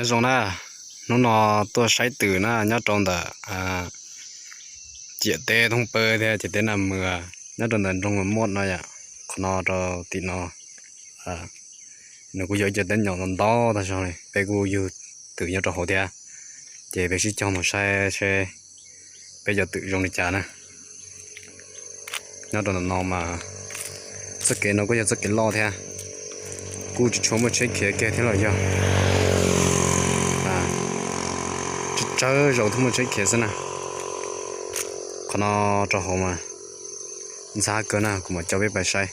Zoo na, hnub no tuaj saib twm na nyob rau ntawm ciam teb Thoob Pawg thiab ciam teb Naj Mws, nyob rau ntawm nroog Muaj no yom. Qhov no rau tim no nws kuj yog ib co teb nyom ntau ntau tag zog li, peb kuj yug twm nyob rau hauv thiab. Ces peb sib cog mus saib seb peb cov twm zoo li cas na. Nyob rau ntawm no mas txoj kev no kuj yog txoj kev loj thiab, kuj tsis tshua muaj tsheb khiav kiag thiab los yog tsawg tsawg zaus thiaj muaj tsheb khiav xwb na. Qhov no rau hauv mas ntxhab kawg na, kuv mam coj peb pais saib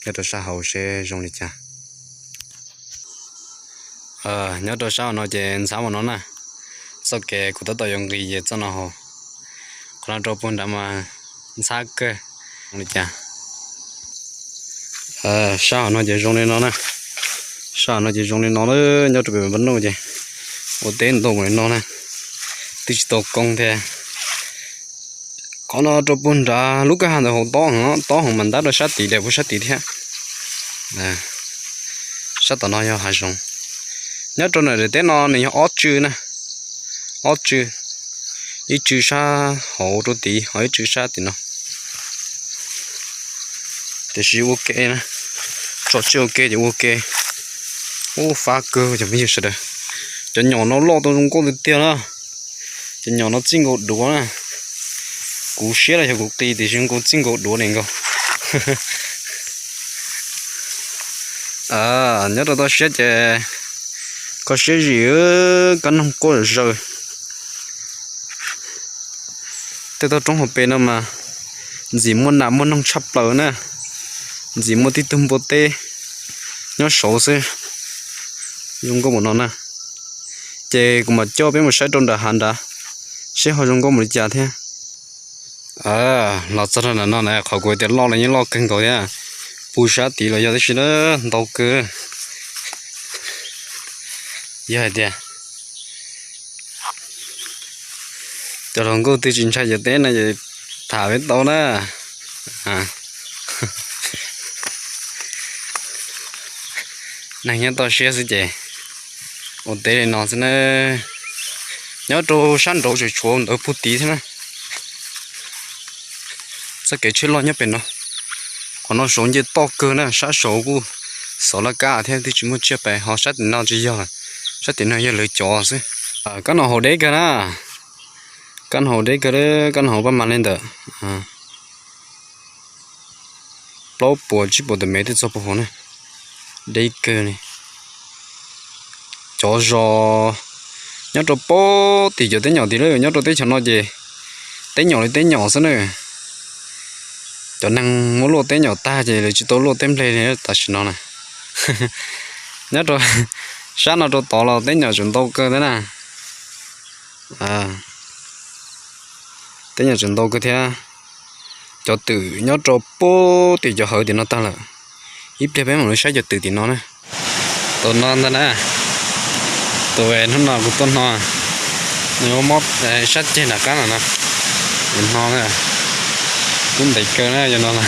nyob rau sab hauv seb zoo li cas. Nyob rau sab hauv no ces ntxhab mus no na, txoj kev kuv tab tom yuav nqis ces txoj no hauv. Qhov no rau puag nrad mas ntxhab kawg. Zoo li cas? Sab hauv no ces zoo li no na, sab hauv no ces zoo li no na, nyob rau pem npab nuj ces ua teb ntau mus li no na, twb tsis tau koob thiab. Qhov no rau puag nrad lub kwj ha ntawd hauv tob heev, tob heev mas ntab rau sab tid daim puag sab tid thiab. Sab tom no yog hav zoov. Nyob rau ntawm daim teb no nws yog ob tsw na, ob tsw, ib tsw sab hauv rau tid ho ib tsw sab tim no. Tiam sis ua ke na, tso tsiaj ua ke ces ua ke. Ub, fab kawg cov phooj ywg sawv daws, cov nyom no loj tau zoo nkauj tiag tiag na. Cov nyom no txij nkaus duav na. Kuv siab los yog kuv qis tiam sis zoo nkaus txij nkaus duav li nkaus. Nyob rau toj siab ces kho siab zim, kab noog quaj zaws. Tej toj roob hauv pes no mas ntxim muaj nas muaj noog tshaj plaws na, ntxim muaj tib tug npua teb nyob saud xwb. Zoo nkauj npaum no na, ces kuv mam coj peb mus saib rau nram hav nrad seb ho zoo nkauj npaum li cas thiab. Los txog rau nram no na, qhov kuv tias loj los yeej loj kawg nkaus thiab, puag sab tid los yog tib si na, ntau kawg. Yog hais tias cov hluas nkauj twg tsis ntshai cov teb no ces tham peb tau na. Neeg nyob toj siab xwb ces ua teb li no xwb na. Nyob rau sab nraud tseem tshuav ntawd puag tid thiab na. Txoj kev tsheb loj nyob pem no. Qhov no saud nce toj kawg na, sab saud kuj xov laj kab thiab twb tsis muaj tsiaj pem, ho sab tim no tsis yog, sab tim no yog lawv cov xwb. Kab no haus deb kawg na, kab no haus deb kawg, kab no haus pab mas li ntawm plaub puas tsib puas tawm mev tej txog puag hauv na, deb kawg li. Cov zos nyob rau pem tim cov teb nyom tid lawm, nyob rau teb chaws no ces teb nyom li teb nyom xwb na. Cov neeg muab luaj teb nyom tag ces lawv tsis tau luaj teb nplej li tam sim no na. Nyob rau sab no rau tod los teb nyom tseem ntau kawg thiab na. Teb nyom tseem ntau kawg thiab. Cov twm nyob rau pem tim cov hawv tim no tag lawm. Ib pliag peb mam li saib cov twm tim no na. Tus no ntag na, tus hnub no kuv tuaj hno, nws muab mob sab ceg nram qab no no, kuv hno na, kub ntev kawg na yog no na.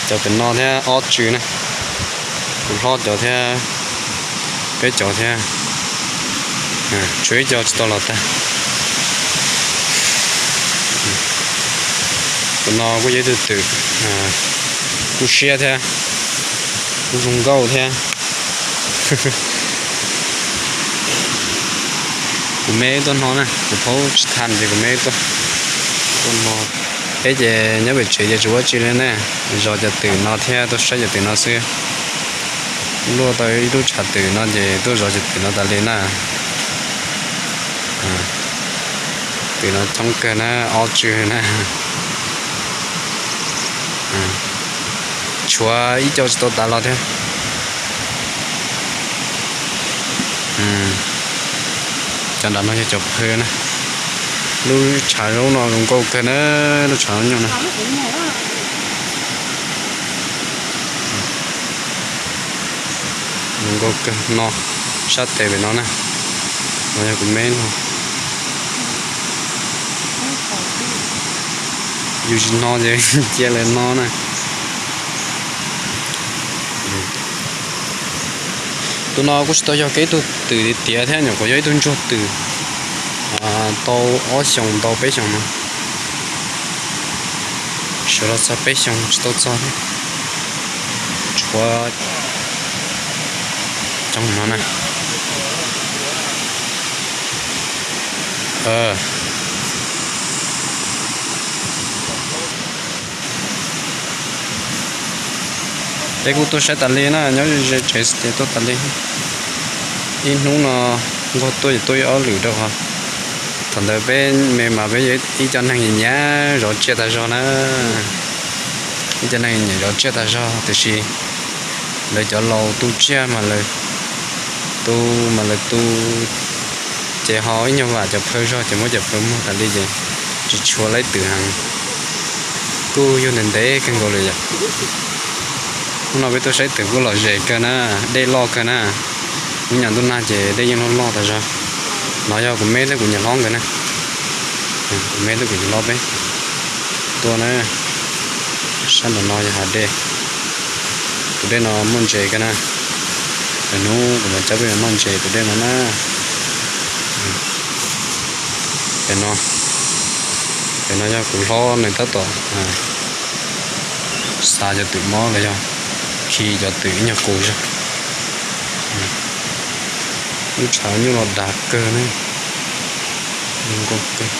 Cov pem no thiab ob tsw na, kuv hlob cov thiab peb cov thiab, tshuav ib co tsis tau los tag. Tus no kuj yog ib tug twm kuj siab thiab, kuj zoo nkauj thiab. Kuv me tuaj hno na, kuv thaub tsis tha ces kuv me tuaj, tuaj hno. Peb ces nyob pem tsev ces tsis ua tsi li na, zov cov twm no thiab tuaj saib cov twm no xwb. Luaj tau ib lub tshav twm no ces tuaj zov cov twm no tas li na. Twm no coob kawg na, ob tsw na. Tshuav ib co tsis tau tav los thiab. Cov nram no yog cov phw na. Lub tshav zaub no zoo nkauj kawg na, lub tshav zaub nyuj na. Zoo nkauj kawg no, sab tes pem no na, no yog kuv me no. Yus tsis no ces cia lawv no na. Tus no kuj tsis tau yog kiag ib tug twm tiav thiab, nyuam qhuav yog ib tug ntsuag twm tau ob xyoos ntau peb xyoos no, sawv los txog peb xyoos tsis tau txog thiab. Tshuav cov no na. Peb kuj tuaj saib tas li na, nyob ze tsev ces tuaj tas li. Ib hnub no nquag tuaj ces tuaj ib ob lwm rau qhov thaum ntawd peb me mas peb yog ib co neeg nyiam zov tsiaj tas zog na, ib co neeg nyiam zov tsiaj tas zog tiam sis lawv cov laus tu tsiaj mas lawv tu mas lawv tu ces ho ib nyuag vam cov phaw zog ces muab cov phaw muag tas li ces tsis tshua laib twm heev. Kuj yug ntev ntev kawg nkaus li yom. Hnub no peb tuaj saib twm kuj lom zem kawg na, dej loj kawg na. Hnub nyoog ntuj nag ces dej yeej loj loj tas zog. No yog kuv me thiab kuv niam hlob nkawd na. Kuv me thiab kuv niam hlob peb tuaj na. Sab nraum no yog hav dej. Tus dej no muaj ntses kawg na. Lwm hnub kuv mam coj peb noj ntses tus dej no na. Pem no, pem no yog kuv hlob nws tab tom xa cov twm mob los yog khi cov twm ib nyuag qus zog. Lub tshav nyuj los dav kawg ne. Zoo nkauj kawg.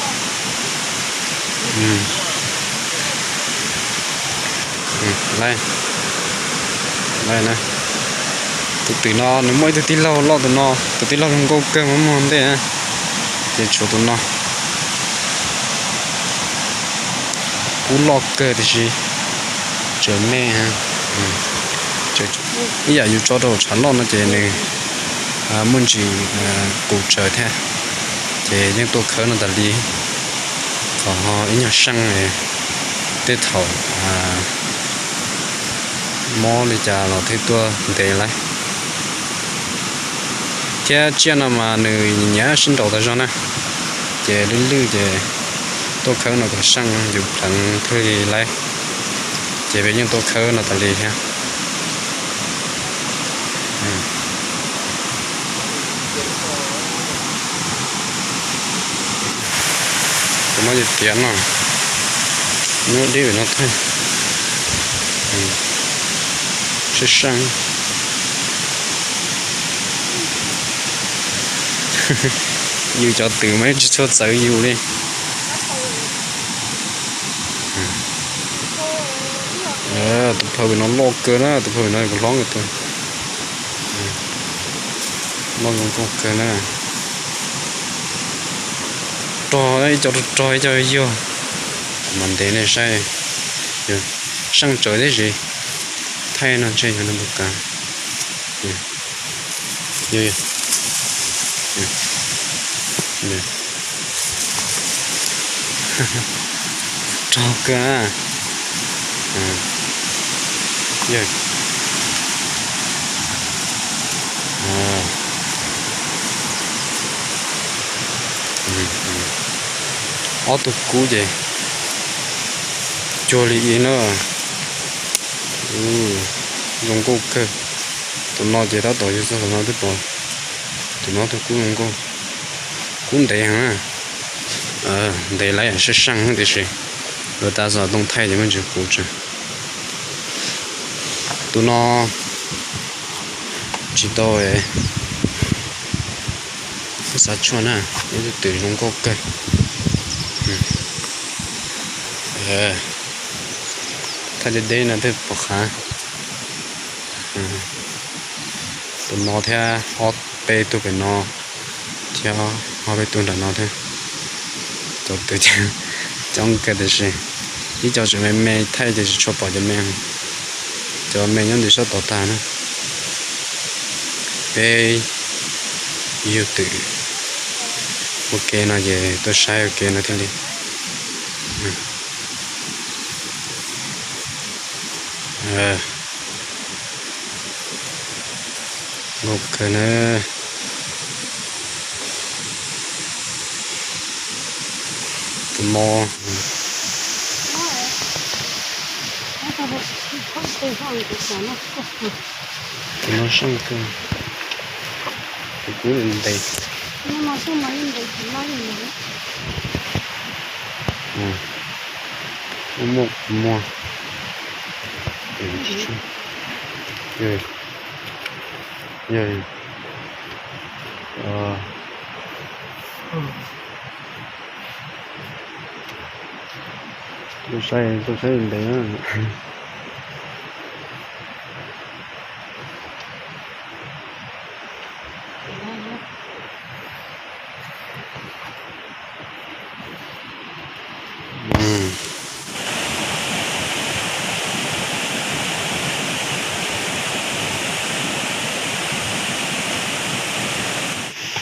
Tus twm no nws muaj ib tug tij laug loj tus no, tus tij laug zoo nkauj kawg muab muag ntej na. Ces tshuav tus no. Kub loj kawg tiam sis tseem me. Ib yam yus tso rau tshav loj no ces nws muaj ntsis qus tsaws thiab. Ces yeej tuaj khawb no tas li, kom ho ib nyuag seej, tej thaum mob li cas los thiaj tuaj ntev lawm. Thiab tsiaj no mas nws nyiam sib nraus tas zog na, ces lwj lwj ces tuaj khawb no kom seej yus pleev thiaj li lawm. Ces peb yeej tuaj khawb no tas li thiab. Tus no ces tiav no, nyob deb pem no thiab. Seej seej. Yus cov twm mas tsis tshua txawv yus li. Tus phaw pem no loj kawg na, tus phaw pem no kuv hlob nkawd tus. Loj zoo nkauj kawg na. Rog ib co rog rog ib co yuag. Mas ntev nej saib, seej tsawv tib si. Thaij no ntshe yog no mus kav. Rog kawg. Ob tug kub ces cuag li ib no. Zoo nkauj kawg. Tus no ces tab tom yug txog tus no twb pom. Tus no tus kub zoo nkauj, kub ntev heev na. Ntev lawm seej seej tiam sis luag tas xov tooj thaij ces muaj ntsis qus tsaws. Tus no tsis tau xav tshuaj na, ib tug twm zoo nkauj kawg. Thaij deb deb no thiaj pom qab. Tus no thiab ob peb tug pem no, thiab ob peb tug nram no thiab. Cov twm coob kawg tiam sis ib co tseem me me thaij ces tsis tshua pom cov me. Cov me nyob ntim sab tod tag na. Peb yug twm ua ke no ces tuaj saib ua ke no thiaj li. Nkauj kawg na. Tus no, tus no seej kawg. Kuv ntes. Muaj muaj. Tuaj saib, tuaj saib ntes na.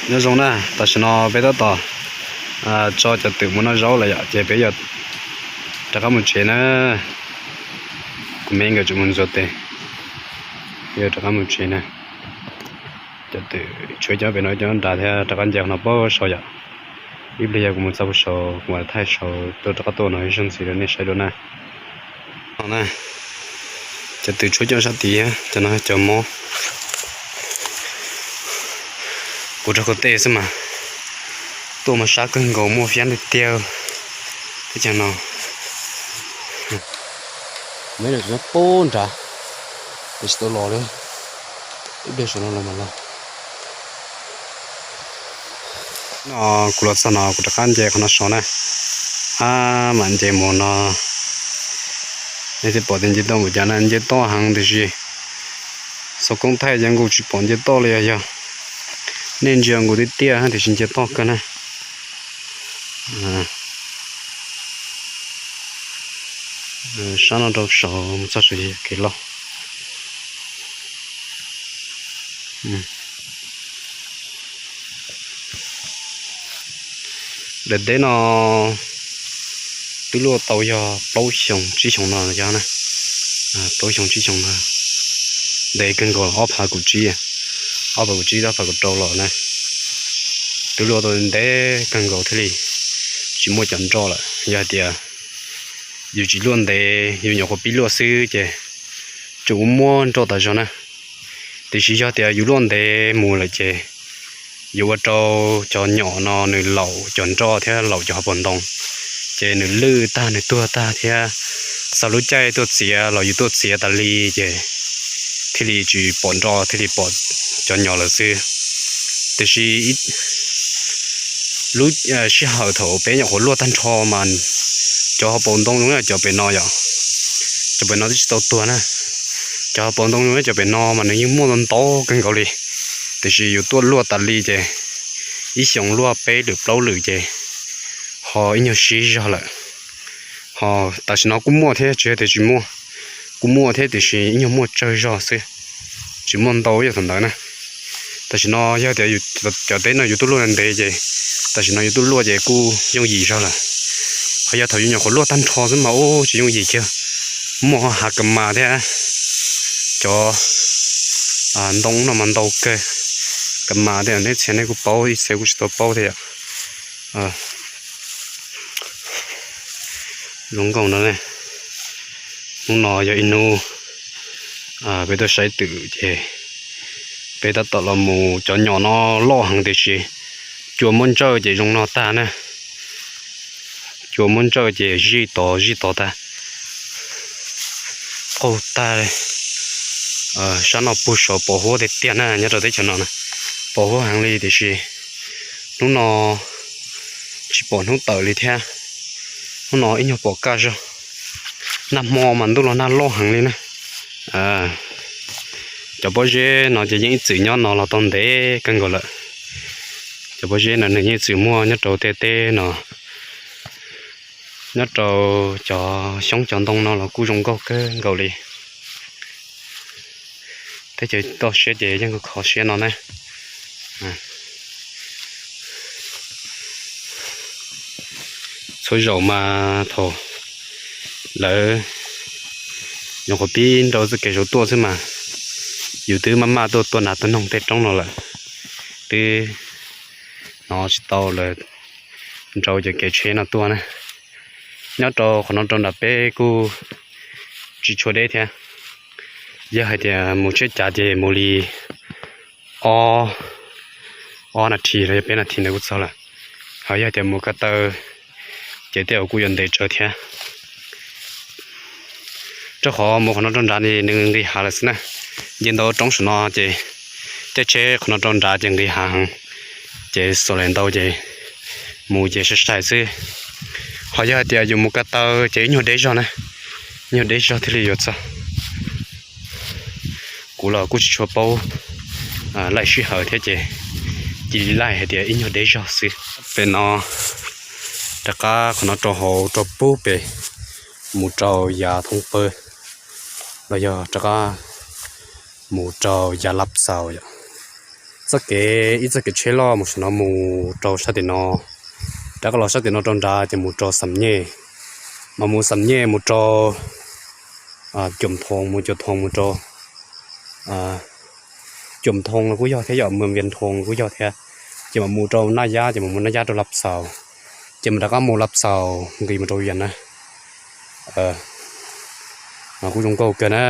Nyob zoo na, tam sim no peb tab tom tso cov twm mus noj zaub lawm yom, ces peb yuav rov qab mus tsev na. Kuv me nkawd tseem mus ntxuav tes, peb yuav rov qab mus tsev na. Cov twm tshuav cov pem no cov nrad thiab rov qab nce qhov no pem saud yom. Ib pliag yog kuv mus txog pem saud kuv mam thaij saud tuaj rov qab tuaj no ib zaug ntxiv rau nej saib dua na. No na, cov twm tshuav cov sab tid, cov no cov mob. Kuv rau kuv tej xwb mas tuaj mas sab kawg nkaus, muaj fiab tiag tiag teb chaws no. Kuv me no tseem nyob pem nrad, es tsis tau los li, ib pliag saum no los mas los. No kuv los txog no kuv rov qab nce qhov no saud na, a mam nce mus no. Nej thiaj pom tias nce toj npaum cas na, nce toj heev tiam sis xov koob thaij ces nkaus tsis pom nce toj li os. Yog nej ntsia nkaus tiag tiag tiam sis nce toj kawg na. Sab no rau saud mus txog saud kev loj. Daim teb no twb luaj tau yog plaub xyoo tsib xyoo no yog na, plaub xyoo tsib xyoo no. Ntev kawg nkaus, ob phav kaum tsib, ob phav kaum tsib rau ob phav kaum rau los na. Twb luaj tau ntev kawg nkaus thiaj li tsis muaj cov nroj lawm. Yog hais tias yus tsis luaj ntev, yus nyuam qhuav pib luaj xwb ces tseem ua muaj nroj tas zog na. Tiam sis yog tias yus luaj ntev mus lawm ces yuav ua rau cov nyom no nws laum cov nroj thiab laum cov hauv paus ntoo, ces nws lwj tag nws tuag tag thiab. Txog lub caij tuaj txiav los yus tuaj txiav tas li ces thiaj li tsis pom nroj, thiaj li pom cov nyom lawm xwb. Tiam sis lub sij hawm thaum peb nyuam qhuav luaj tag nrho mas cov hauv paus ntoo zoo li cov pem no yom, cov pem no twb tsis tau tuag na. Cov hauv paus ntoo zoo li cov pem no mas nws yeej muaj ntau ntau kawg nkaus li, tiam sis yus tuaj luaj tas li ces ib xyoos luaj peb lwm plaub lwm ces ho ib nyuag sib zog lawm. Ho tam sim no kuj muaj thiab, tsis yog tias tsis muaj, kuj muaj thiab tiam sis ib nyuag muaj tsawg zog xwb, tsis muaj ntau ib yam thaum ntawd na. Tam sim no yog tias cov teb no yus tuaj luaj ntev ces, tam sim no yus tuaj luaj ces kuj yooj yim zog lawm. Ho yog thaum yus nyuam qhuav luaj tag nrho xwb mas ub tsis yooj yim kiag, muaj hav kas mas thiab cov ntoo no mas ntau kawg. Kas mas thiab nej txhia nej kuj paub, ib txhia kuj tsis tau paub thiab yom. Zoo nkauj no, hnub no yog ib hnub peb tuaj saib twm ces peb tab tom los mus, cov nyom no loj heev tiam sis cua muab ntsawj ces zoo no tag na. Cua muab ntsawj ces zij tod zij tod tag, qaug tag. Sab no puag saud pos huab tiag tiag na, nyob rau teb chaws no na, pos huab heev li tiam sis hnub no tsis pom hnub tawm li thiab. Hnub no ib nyuag pom kaj zog. Nag hmo mas ntuj los nag loj heev li na. Cov pob zeb no ces yeej ib txwm nyob no los tau ntev kawg nkaus lawm. Cov pob zeb no nws yeej ib txwm muaj nyob rau tej teb no, nyob rau cov xyoob cov ntoo no los kuj zoo nkauj kawg nkaus li. Teb chaws toj siab ces yeej kho siab no na. Txhua zaus mas thaum lawv nyuam qhuav pib nrau txoj kev saud tuaj xwb mas yus twb maj maj tuaj tua nas tua noog tej roob no lawm, twb hnov tsis tau lawv nrau cov kev tsheb no tuaj na. Nyob rau qhov no rau nram peb kuj tsis tshua deb thiab. Yog hais tias mus tsheb cav ces mus li ob ob nas this los yog peb nas this ntawd kuj txog lawm. Ho yog tias mus ko taw ces tej zaum kuj yuav ntev tsawv thiab. Rau qhov mus qhov no rau nrad nws nqis hav lawm xwb na. Nce ntau roob saum no ces tej tsheb qhov no rau nrad ces nqis hav heev, ces xav li ntau ces mus ces sai sai xwb. Ho yog hais tias yuav mus ko taw ces ib nyuag deb zog na, ib nyuag deb zog thiaj li yuav txog. Kuv los kuj tsis tshua paub laij sij hawm thiab ces cia li laij hais tias ib nyuag deb zog xwb. Pem no rov qab qhov no rau hauv rau pub pem mus rau yav thoob pawg los yog rov qab mus rau yav Laj Xaus yom. Txoj kev ib txoj kev tsheb loj mus saum no mus rau sab tim no, rov qab los sab tim no rau nrad ces mus rau Xam Nyej, mas mus Xam Nyej mus rau Cuam Thoo, mus Cuam Thoo mus rau Cuam Thoo los kuj yog thiab yom, mus Vias Thoo los kuj yog thiab. Ces mas mus rau Naj Yab, ces mas mus Naj Yab rau Laj Xaus, ces mas rov qab mus Laj Xaus nqis mus rau Vias na. Mas kuj zoo nkauj kawg na.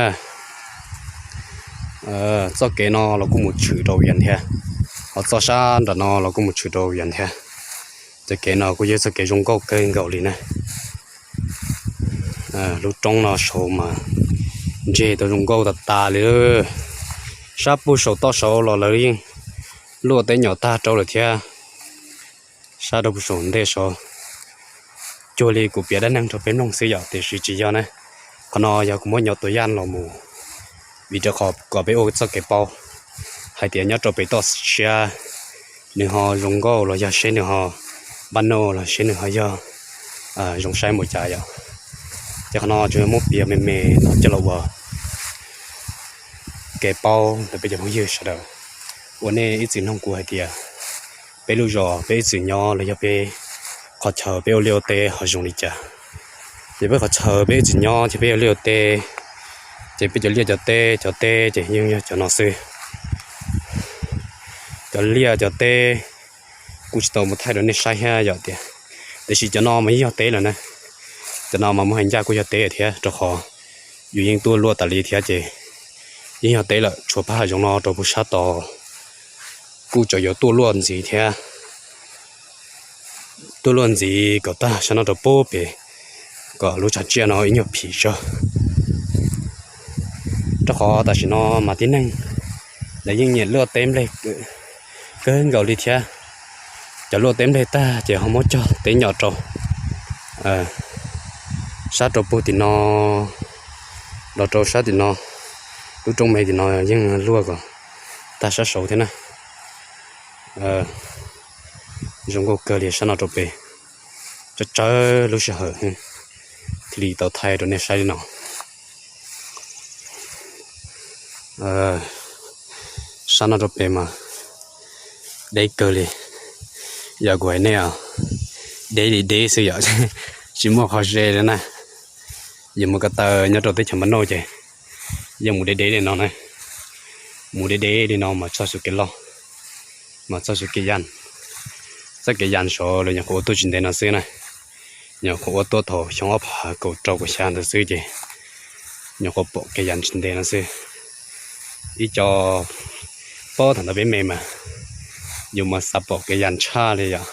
Txoj kev no los kuj mus tshwm rau Vias thiab, ho txoj sab nram no los kuj mus tshwm rau Vias thiab. Txoj kev no kuj yog txoj kev zoo nkauj kawg nkaus li na. Lub roob no saud mas ntseg tau zoo nkauj tas tas li. Sab puag saum toj saud los lawv yeej luaj teb nyom tag rau lawm thiab. Sab rau puag saum ntej saud, cuag li kuv piav dab neeg rau peb mloog xwb yom, tiam sis tsis yog na. Qhov no yog kuv muab nyob tua yaj los mus, vim rau qhov kom peb ua txoj kev paub hais tias nyob rau pem toj siab nws ho zoo nkauj los yog seb nws ho npaj noj los seb nws ho yog zoo saib npaum cas yom. Ces qhov no tsuas yog muab piav me me no coj los ua kev paub ntawm peb cov phooj ywg sawv daws, uas nej ib txwm nug kuv hais tias peb lub zos peb ib txwm nyob los yog peb qhov chaw peb ua liaj ua teb ho zoo li cas. Ces peb qhov chaw peb ib txwm nyob ces peb ua liaj ua teb, ces peb cov liaj cov teb, cov teb ces yeej yog cov no xwb. Cov liaj cov teb kuj tsis tau mus thaij rau nej saib thiab yom tias, tiam sis cov no mas yeej yog teb lawm na. Cov no mas muab hais ncaj kuj yog teb thiab, rau qhov yus yeej tuaj luaj tas li thiab ces yeej yog teb lawm. Tshuav pab hav zoov no rau puag sab tod kuj tseem yuav tuaj luaj ntxiv thiab. Tuaj luaj ntxiv kom tag sab no rau puag pem, kom lub tshav tsiaj no ib nyuag phim tso. Rau qhov tam sim no mas tib neeg lawv yeej nyiam luaj teb nplej kawg nkaus li thiab. Cov luaj teb nplej tag ces ho muab cog teb nyom rau sab rau puag tim no los rau sab tim no. Lub roob me tim no yeej luaj kom tag sab saud thiab na. Zoo nkauj kawg li sab no rau pem, tsawg tsawg lub sij hawm thiaj li tau thaij rau nej saib li no. Sab no rau pem mas deb kawg li. Yog kuv hais nej, deb li deb xwb yom, tsis muaj qhov ze li na. Yog mus ko taw nyob rau teb chaws Npab Nauj ces yeej mus deb deb li no na. Mus deb deb li no mas txog xub kev loj, mas txog xub kev yaj. Txoj kev yaj saud lawv nyuam qhuav ua tuaj tsis ntev no xwb na. Nyuam qhuav ua tuaj thaum xyoo ob phav kaum rau kaum xya ntawd xwb ces nyuam qhuav pom kev yaj tsis ntev no xwb. Ib co paub thaum ntawd peb me mas yus mas xav pom kev yaj tshaj li yom.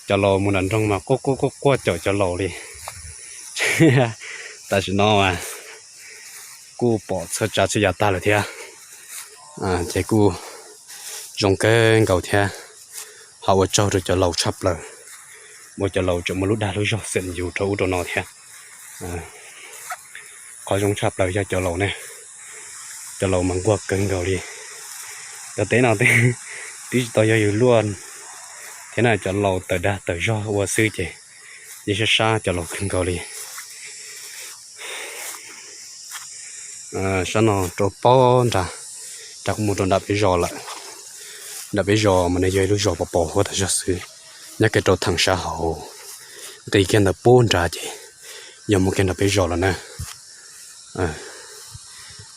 Cov laus mus nram nroog mas quaj quaj quaj quaj caum cov laus li. Tam sim no mas kuj pom txhua tsav txhua yam tag lawm thiab. Ces kuj zoo kawg nkaus thiab. Ho ua tsaug rau cov laus tshaj plaws, ua cov laus tseem muaj lub dag lub zog xeem yus rau ub rau no thiab. Qhov zoo tshaj plaws yog cov laus ne, cov laus mas nquag kawg nkaus li. Cov teb no twb tsis tau yog yus luaj thiab na, cov laus tawm dag tawm zog ua xwb ces yeej sab sab cov laus kawg nkaus li. Sab no rau pob nrad, rov qab mus rau nram peb zos lawm. Nram peb zos mas nws yog ib lub zos pos pos huab tas zog xwb, nyob kiag rau theem sab hauv, nqis kiag ntawd pub nrad ces yog mus kiag nram peb zos lawm na.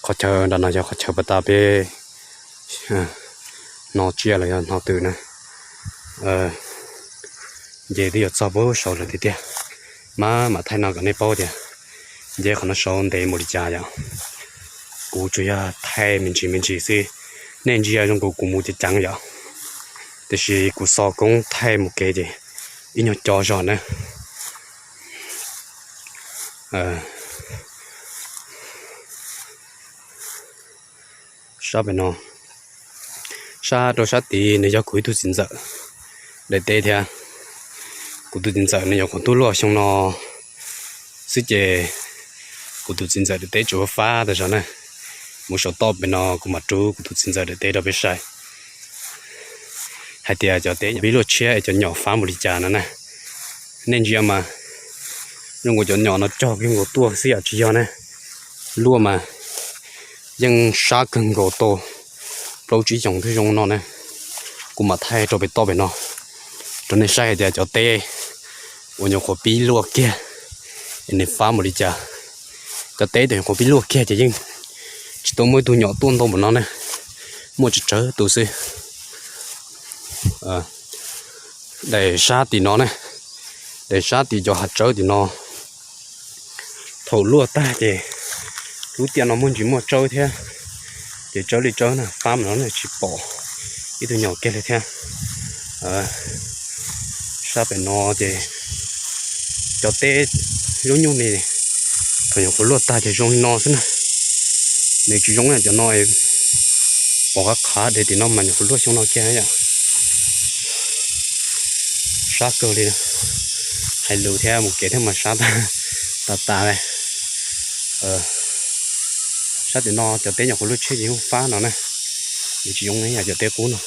Qhov chaw nram no yog qhov chaw pas tas peb hno tsiaj los yog hno twm na. Nce twb yuav txog pub saud lawm tiag tiag, mas mam thaij no kom nej paub tias nce qhov no saud ntev mus li cas yom. Kuv tsuas yog thaij me ntsis me ntsis xwb, nej ntsia zoo nkaus kuv mus ceev ceev yom. Tiam sis kuv xov koob thaij mus kev ces ib nyuag co zog na. Sab pem no, sab rau sab tid nws yog kuv ib tug txiv ntxawm daim teb thiab. Kuv tus txiv ntxawm nws nyuam qhuav tuaj luaj xyoo no xwb ces kuv tus txiv ntxawm daim teb tseem fab tas zog na. Mus saum toj pem no kuv mam rub kuv tus txiv ntxawm daim teb rau peb saib hais tias cov teb pib luaj tshiab es cov nyom fab npaum li cas no na. Nej ntsia mas, zoo nkaus cov nyom no cog kawg nkaus tuaj xwb yam tsis yog na. Luaj mas yeej sab kawg nkaus tau plaub tsib xyoos twb zoo no na. Kuv mam thaij rau pem toj pem no rau nej saib hais tias cov teb uas nyuam qhuav pib luaj kiag es nws fab npaum li cas. Cov teb uas nyuam qhuav pib luaj kiag ces yeej tsis tau muaj ib tug nyom tuaj ntau npaum no na, muaj tsawg tsawg tus xwb. Daim sab tim no ne, daim sab tim cov hav tsawb tim no, thaum luaj tag ces lub tiaj no muaj ntsis muaj tsawb thiab, ces tsawb li tsawb na, fab mas no tsis pom ib tug nyom kiag li thiab. Sab pem no ces cov teb lub nyuj ni, thaum nyuam qhuav luaj tag ces zoo li no xwb na. Nws tsis zoo cov no, pom qab qhav dev tim no mas nyuam qhuav luaj xyoo no kiag yom. Sab kawg li, hais lus thiab mus kev thiab mas sab tas tas li. Sab tim no cov teb nyuam qhuav luaj tshiab ces yeej fab no na, nws tsis zoo li yam cov teb qub no.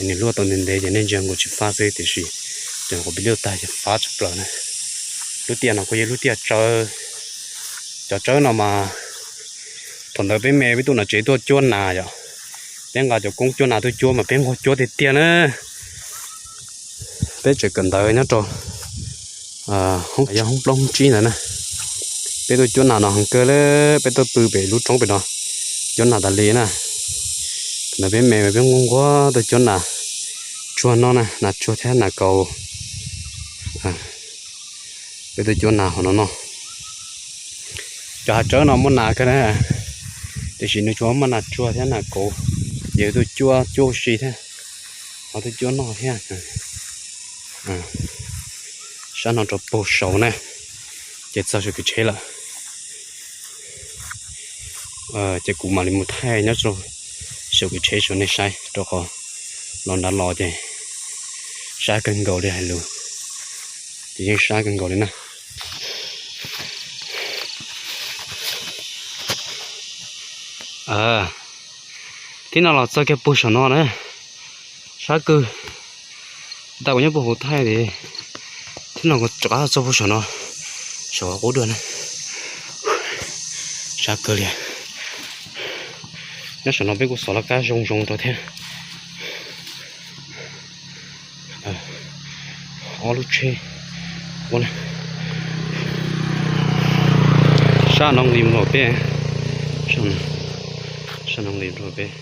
Nws luaj tau ntev ntev ces nej ntsia nkaus tsis fab xwb tiam sis cov nyuam qhuav pib luaj tag ces fab tshaj plaws na. Lub tiaj no kuj yog lub tiaj tsawb. Cov tsawb no mas thaum ntawd peb me peb tuaj nram tsev tuaj cuab nas yom, peb nqa cov koob cuab nas tuaj cuab mas peb nquag cuab tiag tiag na. Peb tseem kawm ntawv nyob rau hoob, yog hoob plaub hoob tsib ntawd na. Peb tuaj cuab nas no heev kawg li, peb tuaj pw pem lub roob pem no cuab nas tas li na. Thaum ntawd peb me mas peb nquag nquag tuaj cuab nas tsuag no na, nas tsuag thiab nas kaus. Peb tuaj cuab nas hauv no no. Cov hav tsawb no muaj nas kawg na, tiam sis nws tsuas muaj nas tsuag thiab nas kauv, ces tuaj cuab cuab ua si thiab, ho tuaj cuab noj thiab. Sab no rau puag saud na, ces txog saum kev tsheb lawm. Ces kuv mam li mus thaij nyob rau saum kev tsheb rau nej saib, rau qhov los nrad los ces sab kawg nkaus li hais lus, ces yeej sab kawg nkaus li na. Thib no los txog kiag puag saum no na, sab kawg. Tab kuv nyob puag hauv thaij li, thib no kuv rov qab txog puag saum no, saum qub dua na. Sab kawg li. Nyob saum no peb kuj xov laj kab zoo zoo rau thiab. Ob lub tsheb. Sab no nqis mus rau peb, sab no nqis mus rau peb.